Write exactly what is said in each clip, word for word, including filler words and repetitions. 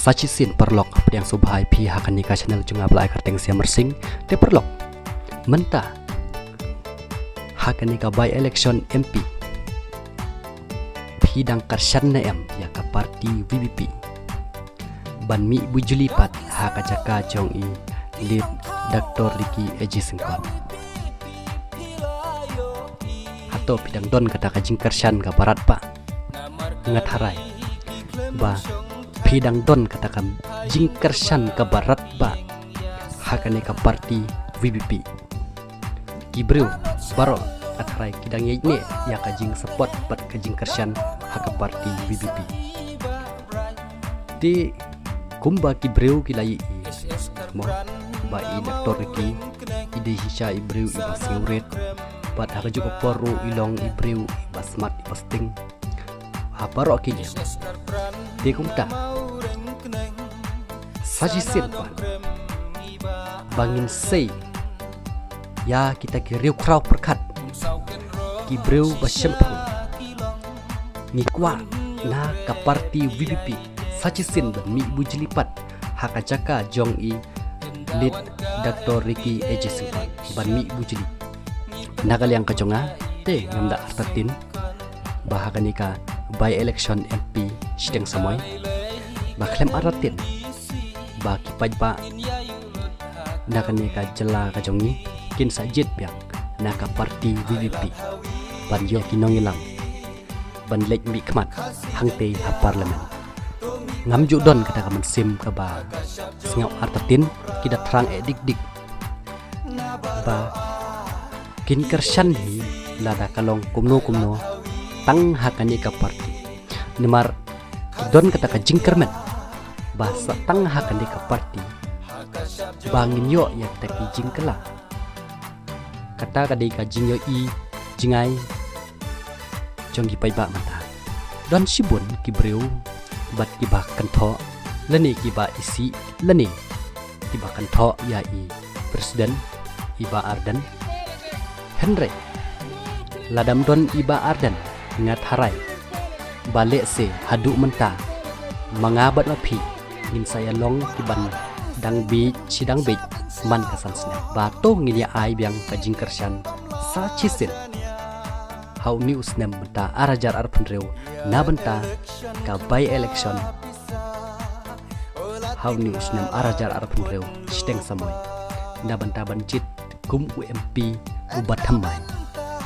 Sa shisien paralok, pdiang sngewbha ïa phi ha kane ka channel jong nga ba la ai kyrteng Siam Marsing. Te paralok, mynta ha kane ka by election M P phi dang kyrshan ne em ïa ka party V P P ban mih bujli pat ha ka jaka jong i Late Doctor Ricky A J Syngkon? Hato phi dang don kata ka jingkyrshan kaba radbah? Nga tharai ba phi dang don kata ka jingkyrshan kaba radbah ha kane ka party V P P. Ki briew baroh nga tharai ki dang ïaineh ïa ka jingsupport bad ka jingkyrshan ha ka party V P P. Te kumba ki briew ki la ïohi mo ba i Doctor Ricky i dei shisha i briew iba sngewrit, bad ha kajuh ka por ruh i long i briew iba smat iba sting ha baroh ki liang. Te kumta sa shisien pat ba ngin sei ïa kita ki riewkhraw pyrkhat, ki briew ba shemphang, ngi kwah na ka party V P P sa shisien ban mih bujli pat ha ka jaka jong i Late Doctor Ricky A J Syngkon ban mih bujli. Na ka liang ka jong nga te ngam da artatien ba ha kane ka by election M P shiteng samoi ba khlem artatien ba ki paidbah na kane ka jylla ka jong ngi kin sa jied biang na ka party V P P ban ïoh ki nongïalam ban leit mihkhmat hangtei ha parliament. Ngam ju don kata ka mynsiem kaba sngew artatien, ki da thrang eh dik dik ba kin kyrshan hi lada ka long kumno kumno tang ha kane ka party. Namar ki don kata ka jingkyrmen ba sa tang ha kane ka party ba ngin ïoh ïa kita ki jingkylla. Kata ka dei ka jingïohi jingai jong ki paidbah mynta. Don shibun ki briew bad kiba kynthoh lane kiba isih lane kiba kynthoh ïa i president i Bah Ardent. Hynrei lada ym don i Bah Ardent nga tharai ba lehse haduh mynta ma nga bad ma phi ngin sa ïa long kiban dang bieit shi dang bieit man ka san snem. Ba to ngin ïa ai biang ka jingkyrshan sa shisien ha une u snem mynta ar hajar arphew hynriew na bynta ka by election ha une u snem ar hajar arphew hynriew shiteng samoi na bynta ban jied kum u M P uba thymmai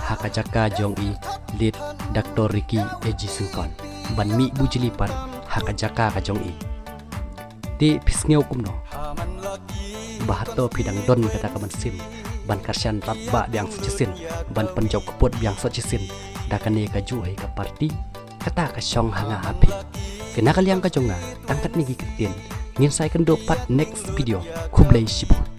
ha ka jaka jong i Late Doctor Ricky A J Syngkon ban mih bujli pat ha ka jaka ka jong i. Te phi sngew kumno? Ba hato phi dang don kata ka mynsiem ban kyrshan radbah biang sa shisien, ban pynjop kput biang sa shisien da kane ka juh hi ka party? Kata ka shong ha nga ha phi. Kane ka liang ka jong nga, tang katne ki ktien. Ngin sa ïakynduh pat next video. Khublei shibun.